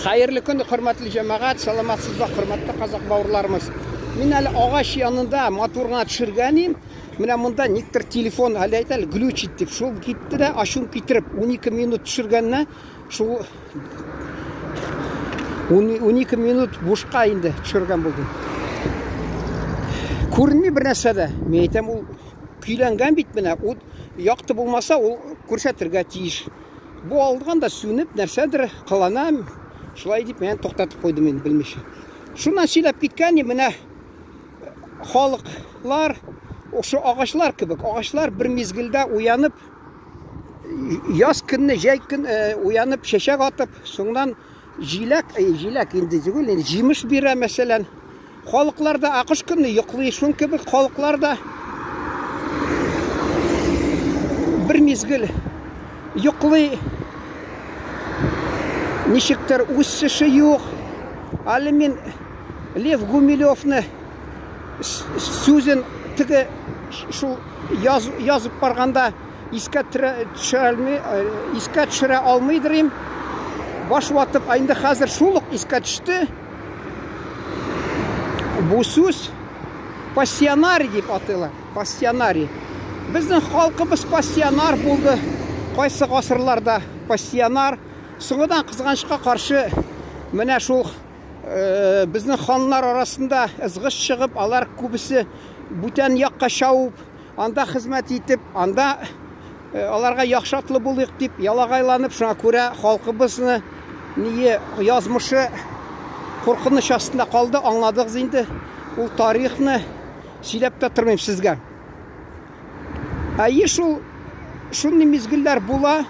Хәерле көн, хөрмәтле җәмәгать, саламатсызбы, хөрмәтле казак бауырларымыз. Мин әле агач янында матур гына төшергән идем. Менә монда никтер телефон әле әйтә, глючит дип. Шул китте дә ачуым китереп 12 минут төшергәнне шул 12 минут бушка инде төшергән булдым. Күренми бер нәрсә дә. Мин әйтәм, ул көйләнгән бит менә. Ут якты булмаса, ул күрсәтергә тиеш. Бу алган да сүнеп, нәрсәдер кылана. Шулай дип мен туктатып куйдым инде белмичә. Шуннан сөйләп киткән менә халыклар ошо агачлар кебек. Агачлар бер мизгелдә уянып, яз көнне, җәй көн уянып, чәчәк атып, соңыннан җиләк, җиләк инде түгел, инде җимеш бирә, мәсәлән. Халыклар да акыш көнне йоклый, шун кебек халыклар да бер мизгел йоклый. Ничектер үсеше юк. Әле мин Лев Гумилевны сүзен теге шул яз, язып барганда искә төшерә алмый, искә төшерә алмыйдыр Баш ватып, ә инде хәзер шул ук искә төште. Бу сүз пассионарий дип атыла. Пассионарий. Безнең халкыбыз пассионар булды. Кайсы гасырларда пассионар. Соңыдан кызганычка каршы менә шул э, безнең ханнар арасында ызгыш чыгып, алар күбесе бүтән якка чабып, анда хезмәт итеп, анда аларга яхшы атлы булыйк дип ялагайланып, шуңа күрә халкыбызны ние язмышы куркыныч астында калды, аңладыгыз инде. Ул тарихны сөйләп тә тормыйм сезгә. Әйе, шул шундый мизгелләр була.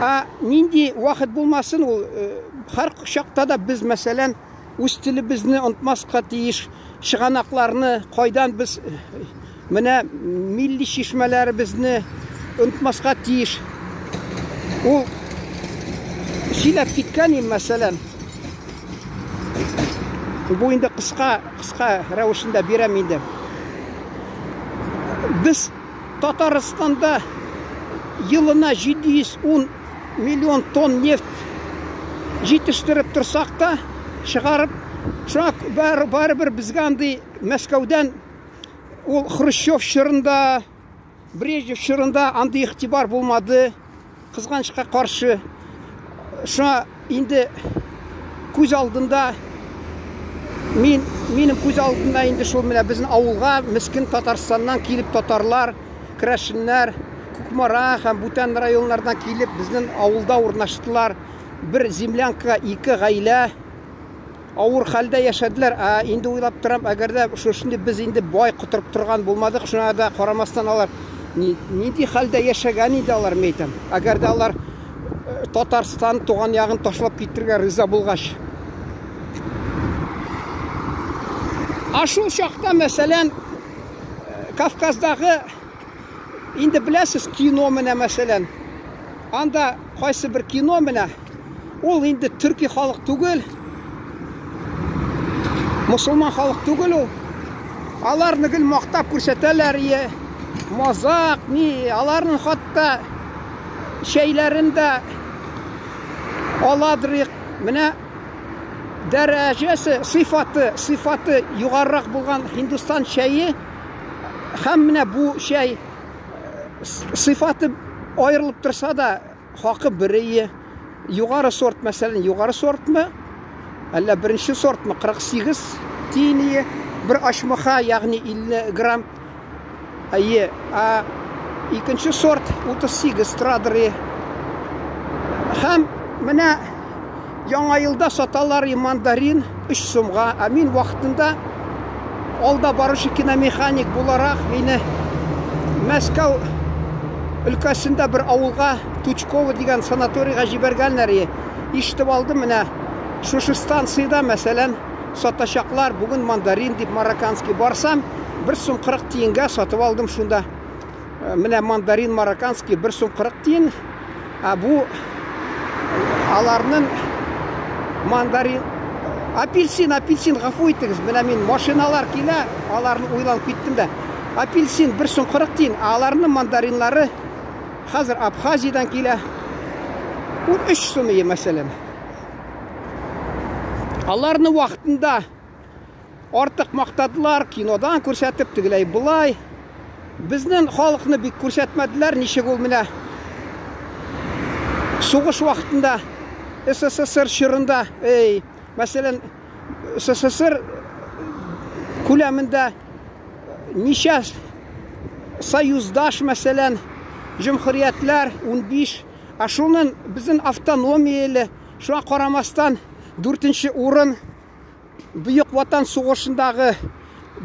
Ә нинди вакыт булмасын, ул һәр чакта да без, мәсәлән, үз телебезне онытмаска тиеш, чыганакларны кайдан без менә милли чишмәләребезне онытмаска тиеш. Ул сөйләп киткән им, мәсәлән. Бу инде кыска, кыска рәвешендә бирәм инде. Без Татарстанда елына 710 миллион тонн нефть җитештереп торсак та, чыгарып, шуңа барыбер безгә андый Мәскәүдән ул Хрущев чорында, Брежнев чорында андый игътибар булмады. Кызганычка каршы, шуңа инде күз алдында мин минем күз алдында инде шул менә безнең авылга мескен Татарстаннан килеп татарлар, керәшеннәр, Кукмара һәм бүтән районнардан килеп безнең авылда урнаштылар. Бер землянкага ике гаилә авыр хәлдә яшәделәр. Ә инде уйлап торам, әгәр дә шушындый без инде бай котырып торган булмадык, шуңа да карамастан алар нинди хәлдә яшәгән инде алар, мин әйтәм. Әгәр дә алар Татарстан туган ягын ташлап китергә риза булгач. А шул чакта, мәсәлән, Кавказдагы инде беләсез кино менә мәсәлән. Анда кайсы бер кино менә ул инде төрки халык түгел, мусульман халык түгел ул. Аларны гел мактап күрсәтәләр, е, мазак, ни, аларның хатта чәйләрен дә аладыр. Менә дәрәҗәсе, сыйфаты, сыйфаты югарырак булган Һиндстан чәе һәм менә бу чәй сыйфаты аерылып торса да, хакы берие. Югары сорт, мәсәлән, югары сортмы? Әллә беренче сортмы? 48 тиение бер ачмаха, ягъни 50 грамм. Әйе, ә икенче сорт 38 торадыр. Һәм менә Яңа елда саталар мандарин 3 сумга. Ә мин вакытында алда баручы киномеханик буларак мине Мәскәү өлкәсендә бер авылга Тучково дигән санаторийга җибәргәннәр. Ишетеп алдым менә шушы станциядә, мәсәлән, сатачаклар бүген мандарин дип марокканский барсам, 1 сум 40 тиенгә сатып алдым шунда. Менә мандарин марокканский 1 сум 40 тиен. Ә бу аларның мандарин апельсин, апельсин, гафу итегез. Менә мин машиналар килә, аларны уйланып киттем дә. Апельсин 1 сум 40 тиен, ә аларның мандариннары хәзер Абхазиядән килә. 13 сум ие, мәсәлән. Аларны вакытында артык мактадылар, кинодан күрсәтеп, тегеләй болай. Безнең халыкны бик күрсәтмәделәр, ничек ул менә сугыш вакытында СССР чорында, эй, мәсәлән, СССР күләмендә ничә союздаш, мәсәлән, җөмһүриятләр 15, ә шунын безнең автономияле, шуңа карамастан, дүртенче урын Бөек Ватан сугышындагы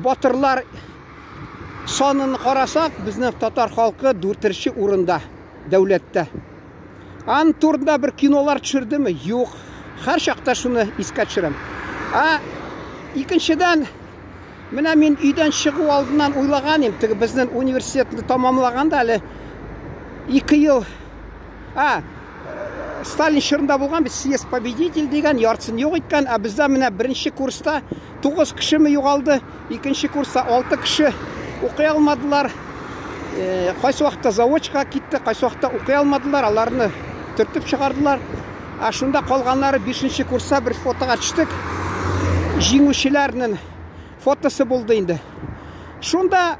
батырлар санын карасак, безнең татар халкы дүртенче урында дәүләттә. Аның турында бер кинолар төшердеме? Юк. Һәр чакта шуны искә төшерәм. Ә икенчедән, менә мин өйдән чыгу алдыннан уйлаган идем, теге безнең университетны тамамлаганда әле 2 ел А, Сталин чорында булган бит съезд победитель дигән, яртысын юк иткән, ә бездә менә беренче курста 9 кешеме югалды, икенче курста 6 кеше укый алмадылар. Кайсы вакытта заочка китте, кайсы вакытта укый алмадылар, аларны төртеп чыгардылар. Ә шунда калганнары 5 курста бер фотога төштек. Җиңүчеләрнең фотосы булды инде. Шунда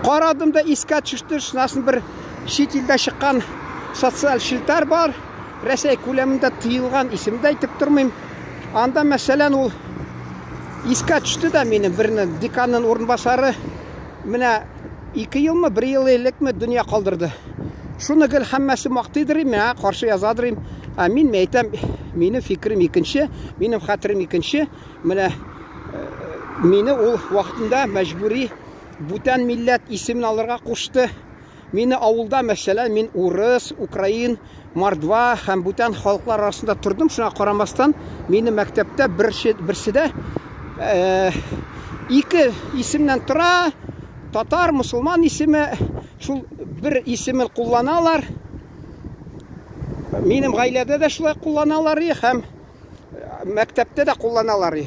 Карадым да искә төште, шунасын бер чит илдә чыккан социаль челтәр бар. Рәсәй күләмендә тыелган, исемен дә әйтеп тормыйм. Анда, мәсәлән, ул искә төште дә минем берне деканның урынбасары менә 2 елмы, 1 ел элекме дөнья калдырды. Шуны гел һәммәсе мактыйдыр, миңа каршы язадыр. Ә мин әйтәм, минем фикерем икенче, минем хәтерем икенче. Менә мине ул вакытында мәҗбүри бүтән милләт исемен алырга кушты. Мине авылда, мәсәлән, мин урыс, украин, мордва һәм бүтән халыклар арасында тордым. Шуңа карамастан, мине мәктәптә берсе, берсе дә ике исемнән тора. Татар, мусульман исеме, шул бер исемен кулланалар. Минем гаиләдә дә шулай кулланалар һәм мәктәптә дә кулланалар.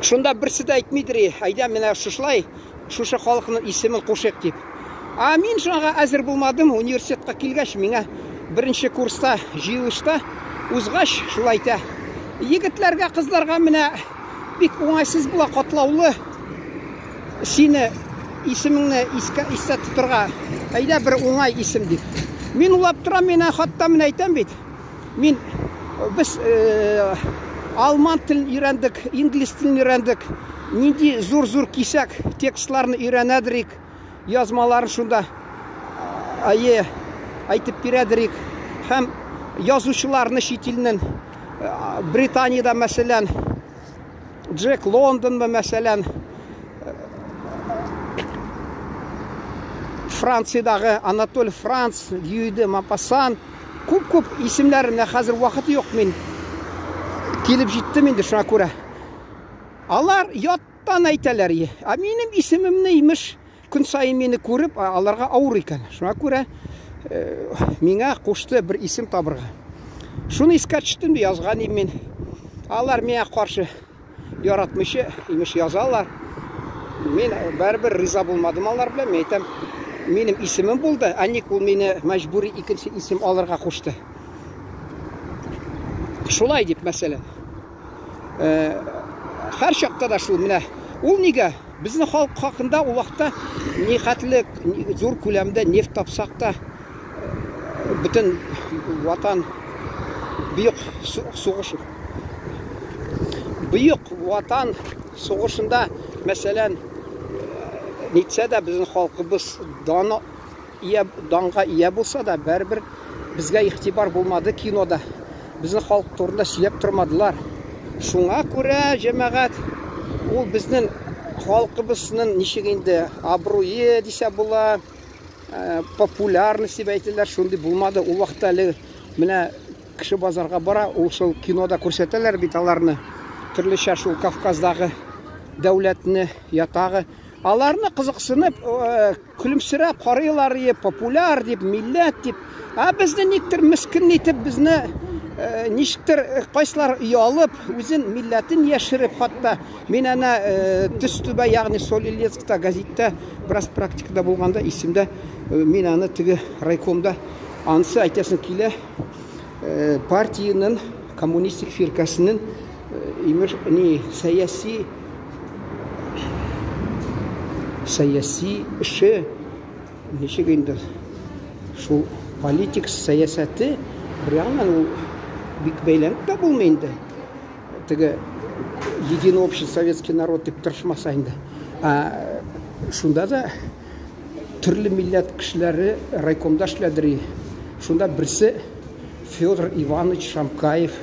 Шунда берсе дә әйтмидер, әйдә менә шушылай, шушы халыкның исемен кушыйк дип. А мин шуңа әзер булмадым. Университетка килгәч, миңа беренче курста җыелышта узгач, шулай әйтә. Егетләргә, кызларга менә бик уңайсыз була, катлаулы сине исемеңне искә истә тотырга. Әйдә бер уңай исем дип. Мин улап торам, мин хатта менә әйтәм бит. Мин без алман телен өйрәндек, инглиз телен өйрәндек. Нинди зур-зур кисәк текстларны өйрәнәдерик, язмаларын шунда ае әйтеп бирәдерик. Һәм язучыларны чит илнең Британиядә, мәсәлән, Джек Лондонмы, мәсәлән, Франциядагы Анатоль Франц, Гюй де Мопассан, күп-күп исемнәр, менә хәзер вакыт юк, мин килеп җиттем инде шуңа күрә. Алар яттан әйтәләр, ә минем исемемне имеш көн саен мине күреп, аларга авыр икән. Шуңа күрә миңа кушты бер исем табырга. Шуны искә төштем, язган идем мин. Алар миңа каршы яратмыйча, имеш язалар. Мин барыбер риза булмадым алар белән. Мин әйтәм, минем исемем булды, ә ник ул мине мәҗбүри икенче исем алырга кушты. Шулай дип, мәсәлән. Һәр чакта да шул менә. Ул нигә? Безнең халык хакында ул вакытта нихәтле зур күләмдә нефть тапсак та, бөтен ватан бөек сугыш бөек ватан сугышында, мәсәлән, нитсә дә безнең халкыбыз дан ия, данга ия булса да, бәрібір безгә игътибар булмады кинода. Безнең халык турында сөйләп тормадылар. Шуңа күрә, җәмәгать, ул безнең халкыбызның ничек инде абруе дисә була, популярность дип әйтәләр, шундый булмады. Ул вакытта әле менә кеше базарга бара, ул шул кинода күрсәтәләр бит аларны. Төрлечә шул Кавказдагы дәүләтне, ятагы. Аларны кызыксынып, көлемсерәп карыйлар, популяр дип, милләт дип. Ә безне никтер мескин итеп, безне ничектер кайсылар оялып, үзен милләтен яшереп, хатта мин әнә Төстүбә, ягъни Соль-Илецкта газетта бераз практикада булганда исемдә, мин аны теге райкомда Анысы әйтәсең килә, партиянең коммунистик фиркәсенең имеш ни сәяси сәяси эше ничек инде шул политик сәясәте бер ягыннан ул бик бәйләнеп тә булмый инде. Теге единый общий советский народ дип тырышмаса инде. Ә, шунда да төрле милләт кешеләре райкомда эшләдер. Шунда берсе Федор Иванович Шамкаев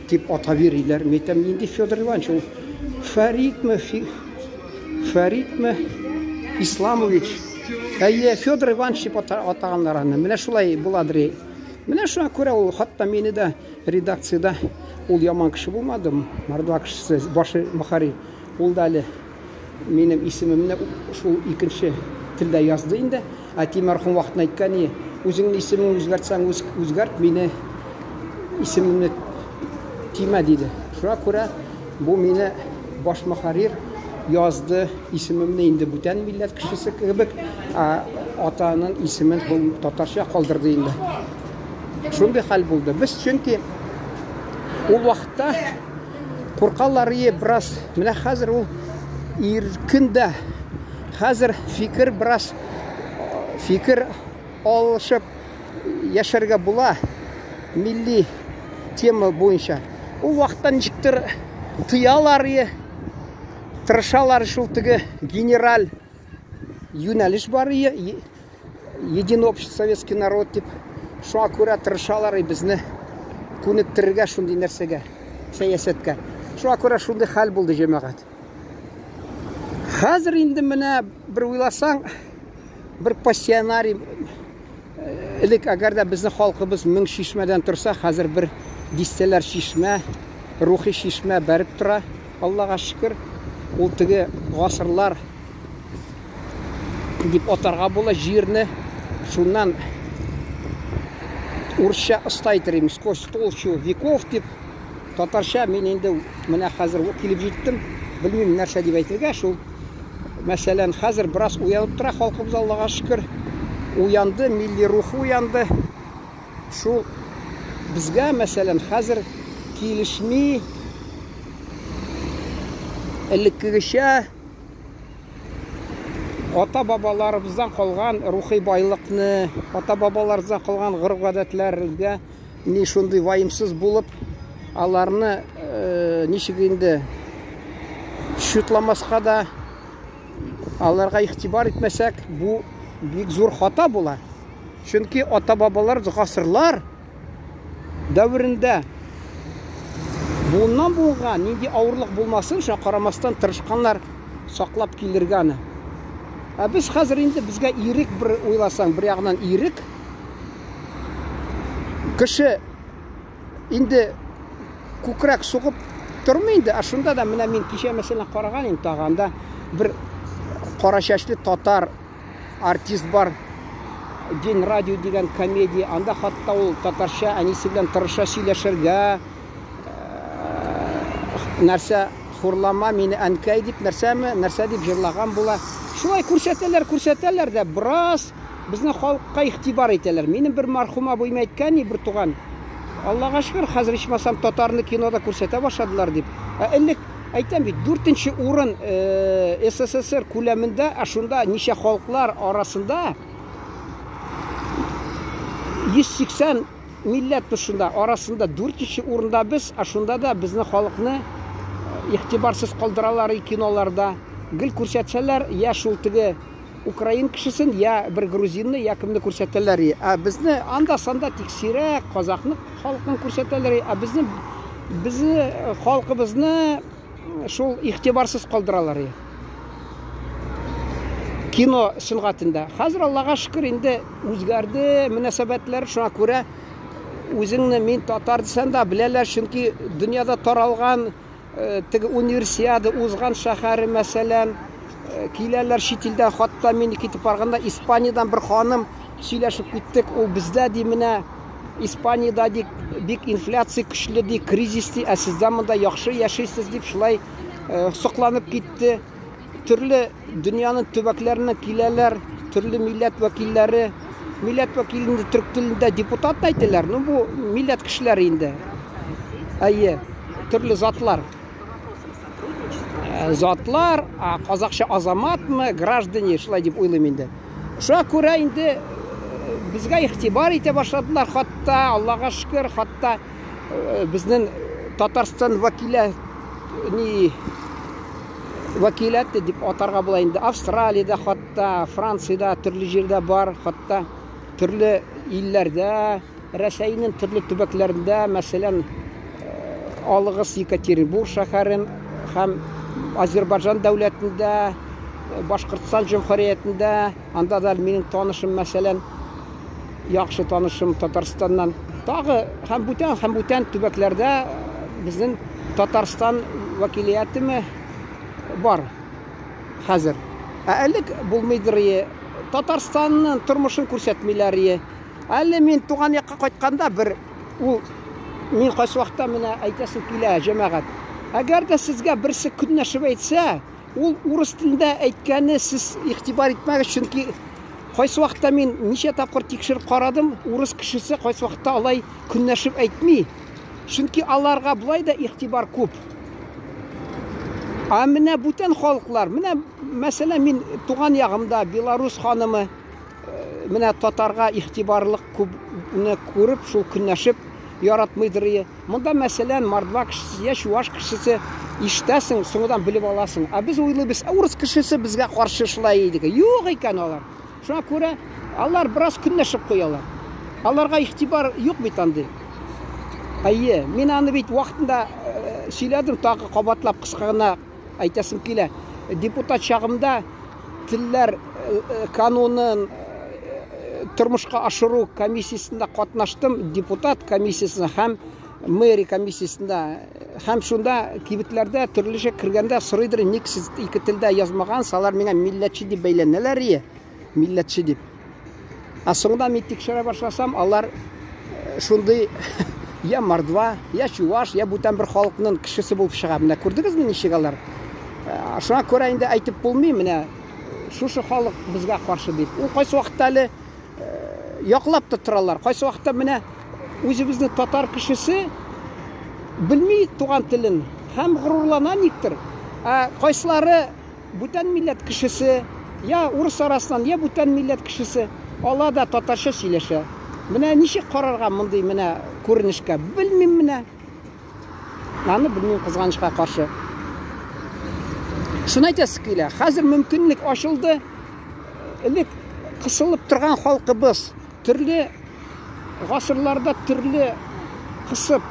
дип ата бириләр. Мин әйтәм, нинди Федор Иванович? Ул Фәритме, Фәритме Исламович. Әйе, Федор Иванович дип атаганнар аны. Менә шулай буладыр. Менә шуңа күрә ул хатта мине дә редакциядә ул яман кеше булмады. Мордва кешесе, башы мөхәррир. Ул да әле минем исемемне шул икенче телдә язды инде. Әти мәрхүм вакытында әйткән, үзеңнең исемеңне үзгәртсәң, үзгәрт, мине исемемне тимә, диде. Шуңа күрә бу мине баш мөхәррир язды исемемне инде бүтән милләт кешесе кебек, ә атаның исемен ул татарча калдырды инде. Шундый хәл булды. Без чөнки ул вакытта куркалар ие бераз. Менә хәзер ул иркен дә. Хәзер фикер бераз фикер алышып яшәргә була милли тема буенча. Ул вакытта ничектер тыялар ие, тырышалар шул теге генераль юнәлеш бар ие, единый общий советский народ дип. Шуңа күрә тырышалар и безне күнектерергә шундый нәрсәгә, сәясәткә. Шуңа күрә шундый хәл булды, җәмәгать. Хәзер инде менә бер уйласаң, бер пассионарий элек әгәр дә безнең халкыбыз мең чишмәдән торса, хәзер бер дистәләр чишмә, рухи чишмә бәреп тора. Аллага шөкер, ул теге гасырлар дип атарга була җирне. Шуннан урысча оста әйтер идем, сквозь толщу веков дип. Татарча мин инде менә хәзер килеп җиттем. Белмим нәрсә дип әйтергә, шул мәсәлән, хәзер бераз уянып тора халкыбыз, Аллага шөкер. Уянды, милли рухы уянды. Шул безгә, мәсәлән, хәзер килешми элеккегечә ата-бабаларыбыздан калган рухи байлыкны, ата-бабаларыбыздан калган гореф-гадәтләргә ни шундый ваемсыз булып, аларны ничек инде чутламаска да, аларга игътибар итмәсәк, бу бик зур хата була. Чөнки ата-бабалар гасырлар дәверендә буыннан буынга нинди авырлык булмасын, шуңа карамастан тырышканнар саклап килергә аны. Ә без хәзер инде безгә ирек бер уйласаң, бер ягыннан ирек. Кеше инде күкрәк сугып тормый инде. Ә шунда да менә мин кичә мәсәлән караган идем тагы анда бер кара чәчле татар артист бар. День радио дигән комедия. Анда хатта ул татарча әнисе белән тырыша сөйләшергә. Нәрсә хурлама мине әнкәй дип, нәрсәме, нәрсә дип җырлаган була. Шулай күрсәтәләр, күрсәтәләр дә бераз безнең халыкка игътибар итәләр. Минем бер мәрхүм абыем әйткән, бер туган. Аллага шөкер, хәзер ичмасам татарны кинода күрсәтә башладылар дип. Ә элек әйтәм бит, 4-нче урын СССР күләмендә, ә шунда ничә халыклар арасында 180 милләт шунда арасында 4-нче урында без, ә шунда да безнең халыкны игътибарсыз калдыралар киноларда. Гел күрсәтсәләр, я шул теге украин кешесен, я бер грузинны, я кемне күрсәтәләр. Ә безне анда-санда тик сирәк казакны халкын күрсәтәләр, ә безне безне халкыбызны шул игътибарсыз калдыралар. Кино сәнгатендә. Хәзер Аллага шөкер инде үзгәрде мөнәсәбәтләр, шуңа күрә үзеңне мин татар дисәң дә беләләр, чөнки дөньяда таралган теге универсиада узган шәһәре мәсәлән, киләләр чит илдән, хатта мин китеп барганда Испаниядән бер ханым сөйләшеп киттек, ул бездә ди менә Испаниядә ди бик инфляция көчле ди, кризис ди, ә сездә монда яхшы яшисез дип шулай сокланып китте. Төрле дөньяның төбәкләреннән киләләр, төрле милләт вәкилләре. милләт вәкиле инде төрек телендә депутат әйтәләр. Ну, бу милләт кешеләре инде. Әйе, төрле затлар. Затлар, казакча азаматмы, граждане, шулай дип уйлыйм инде. Шуңа күрә инде безгә игътибар итә башладылар, хатта, Аллага шөкер, хатта безнең Татарстан вәкиле ни вәкиләте дип атарга була инде. Австралиядә хатта, Франциядә, төрле җирдә бар, хатта төрле илләрдә, Рәсәйнең төрле төбәкләрендә, мәсәлән, алыгыз Екатеринбург шәһәрен һәм Азербайҗан дәүләтендә, Башкортстан җөмһүриятендә, анда да минем танышым, мәсәлән, яхшы танышым Татарстаннан. Тагы һәм бүтән һәм бүтән төбәкләрдә безнең Татарстан вәкилиятеме бар хәзер. Ә элек булмыйдыр ие. Татарстанның тормышын күрсәтмиләр ие. Әле мин туган якка кайтканда бер ул мин кайсы вакытта менә әйтәсем килә, җәмәгать. Әгәр дә сезгә берсе көнләшеп әйтсә, ул урыс телендә әйткәне сез игътибар итмәгез, чөнки кайсы вакытта мин ничә тапкыр тикшереп карадым, урыс кешесе кайсы вакытта алай көнләшеп әйтми. Чөнки аларга болай да игътибар күп. Ә менә бүтән халыклар, менә мәсәлән мин туган ягымда белорус ханымы менә татарга игътибарлык күпне күреп, шул көнләшеп яратмыйдыр ие. Монда мәсәлән мордва кешесе я чуваш кешесе ишетәсең, соңыннан белеп аласың. Ә без уйлыйбыз, урыс кешесе безгә каршы шулай идек. Юк икән алар. Шуңа күрә алар бераз көнләшеп куялар. Аларга игътибар юк бит андый. Әйе, мин аны бит вакытында сөйләдем, тагы кабатлап кыска гына әйтәсем килә. Депутат чагымда телләр канунын тормышка ашыру комиссиясендә катнаштым, депутат комиссиясендә һәм мэрия комиссиясендә. Һәм шунда кибетләрдә төрлечә кергәндә сорыйдыр, ник сез ике телдә язмагансыз, алар миңа милләтче дип бәйләнәләр ие, милләтче дип. Ә соңында мин тикшерә башласам, алар шундый я мордва, я чуваш, я бүтән бер халыкның кешесе булып чыга. Менә күрдегезме ничек алар? Шуңа күрә инде әйтеп булмый, менә шушы халык безгә каршы дип. Ул кайсы вакытта әле яклап та торалар. Кайсы вакытта менә үзебезнең татар кешесе белми туган телен һәм горурлана никтер. Ә кайсылары бүтән милләт кешесе, я урыс арасыннан, я бүтән милләт кешесе, ала да татарча сөйләшә. Менә ничек карарга мондый менә күренешкә? Белмим менә. Аны белмим, кызганычка каршы. Шуны әйтәсе килә, хәзер мөмкинлек ачылды. Элек кысылып торган халкыбыз төрле гасырларда төрле кысып,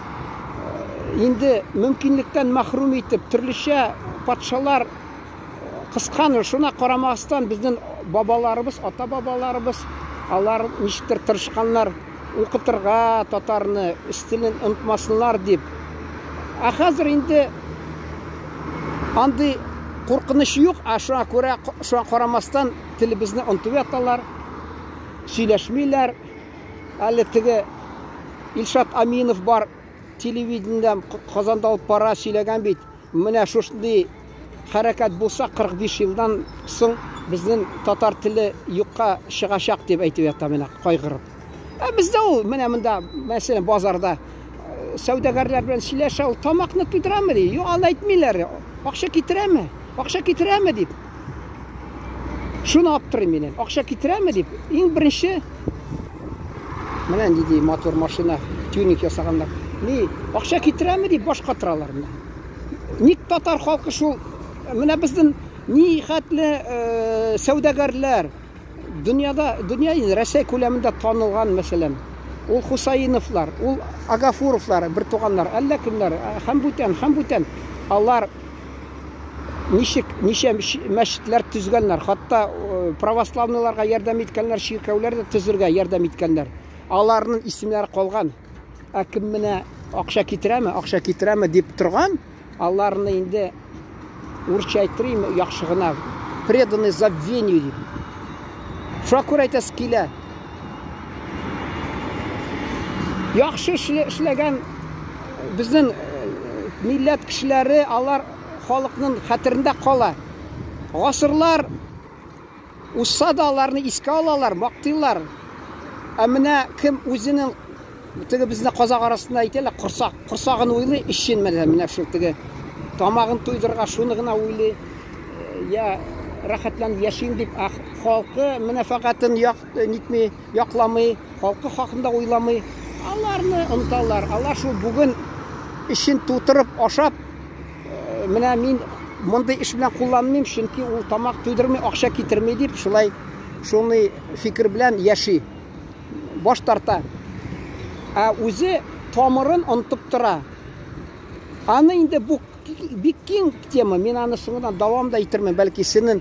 инде мөмкинлектән мәхрүм итеп, төрлечә патшалар кыскан, шуна карамастан безнең бабаларыбыз, ата-бабаларыбыз, алар ничектер тырышканнар укытырга татарны, үз телен онытмасыннар дип. Ә хәзер инде андый куркыныч юк, ә шуңа күрә, шуңа карамастан телебезне онытып яталар, сөйләшмиләр. Әле теге Илшат Аминов бар, телевидениедә Казанда алып бара, сөйләгән бит. Менә шушындый хәрәкәт булса, 45 елдан соң безнең татар теле юкка чыгачак дип әйтеп ята менә кайгырып. Ә бездә ул менә монда, мәсәлән, базарда сәүдәгәрләр белән сөйләшә, ул тамакны туйдырамы ди. Юк, аны әйтмиләр. Акча китерәме? Акча китерәме дип. Шуны аптырыйм мин. Акча китерәме дип. Иң беренче менә нинди матур машина, тюнинг ясаганнар. Ни, акча китерәме дип баш катыралар менә. Ник татар халкы шул менә безнең ни хәтле сәүдәгәрләр дөньяда, дөнья инде Рәсәй күләмендә танылган, мәсәлән, ул Хусаиновлар, ул Агафуровлар, бер туганнар, әллә кемнәр, һәм бүтән, һәм бүтән. Алар ничек, ничә мәчетләр төзгәннәр, хатта православныйларга ярдәм иткәннәр, чиркәүләр дә төзергә ярдәм иткәннәр. Аларның исемнәре калган. Ә кем менә акча китерәме, акча китерәме дип торган, аларны инде урысча әйттерим, яхшы гына, преданный забвению дип. Шуңа күрә әйтәсе килә. Яхшы эшләгән безнең милләт кешеләре, алар халыкның хәтерендә кала. Гасырлар узса да аларны искә алалар, мактыйлар. Ә менә кем үзенең теге безне казак арасында әйтәләр, корсак, корсагын уйлый, эчен менә менә шул теге тамагын туйдырырга шуны гына уйлый. Я рәхәтләнеп яшим дип, ә халкы мәнфәгатен як нитми, якламый, халкы хакында уйламый. Аларны оныталар. Алар шул бүген эчен тутырып ашап, менә мин мондый эш белән кулланмыйм, чөнки ул тамак туйдырмый, акча китерми дип, шулай шундый фикер белән яши. Баш тарта. Ә үзе тамырын онытып тора. Аны инде бу бик киң тема, мин аны соңыннан дәвам да итермен, бәлки синең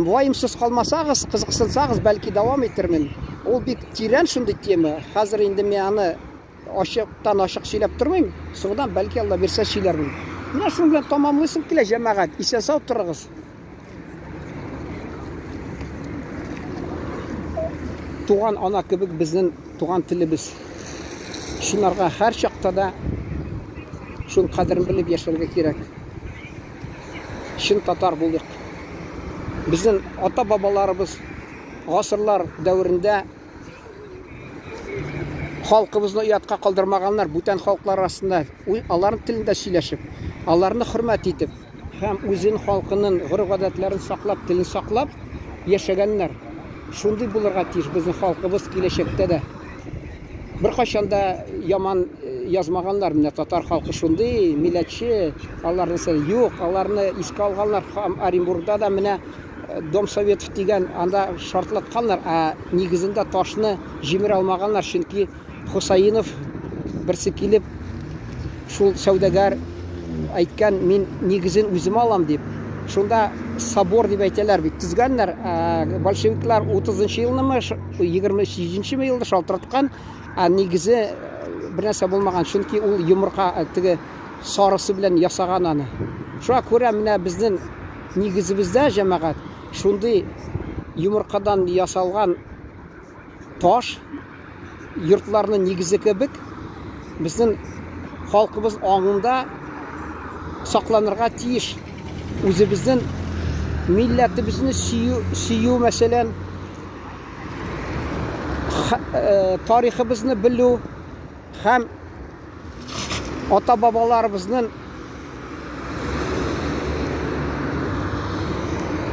ваемсыз калмасагыз, кызыксынсагыз, бәлки дәвам итермен. Ул бик тирән шундый тема. Хәзер инде мин аны ачыктан ачык сөйләп тормыйм. Соңыннан бәлки Алла бирсә сөйләрмен. Менә шуның белән тамамлыйсым килә, җәмәгать. Исән сау торыгыз. Туган ана кебек безнең туган телебез. Шунарга һәр чакта да шул кадерен белеп яшәргә кирәк. Чын татар булыйк. Безнең ата-бабаларыбыз гасырлар дәверендә халкыбызны оятка калдырмаганнар, бүтән халыклар арасында аларның телендә сөйләшеп, аларны хөрмәт итеп һәм үзен халкының гореф-гадәтләрен саклап, телен саклап яшәгәннәр. Шундый булырга тиеш безнең халкыбыз киләчәктә дә. Беркайчан да яман язмаганнар, менә татар халкы шундый, милләтче, аларны юк, аларны искә алганнар. Һәм Оренбургда да менә Дом Советов дигән анда шартлатканнар, ә нигезендә ташны җимерә алмаганнар, чөнки Хусаинов берсе килеп шул сәүдәгәр әйткән, мин нигезен үзем алам дип. Шунда собор дип әйтәләр бит, төзгәннәр. Большевиклар 30 елнымы, 27 елда шалтыраткан, ә нигезе бер нәрсә булмаган, чөнки ул йомырка теге сарысы белән ясаган аны. Шуңа күрә менә безнең нигезебездә, җәмәгать, шундый йомыркадан ясалган таш йортларның нигезе кебек безнең халкыбыз аңында сакланырга тиеш. Үзебезнең милләтебезне сөю, сөю мәсәлән, тарихыбызны белү һәм ата-бабаларыбызның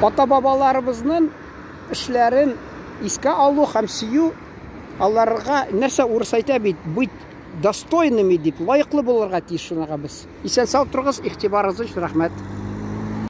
ата-бабаларыбызның эшләрен искә алу һәм сөю, аларга нәрсә урыс әйтә бит, быть достойными дип, лаеклы булырга тиеш шунага без. Исән сау торыгыз, игътибарыгыз өчен рәхмәт.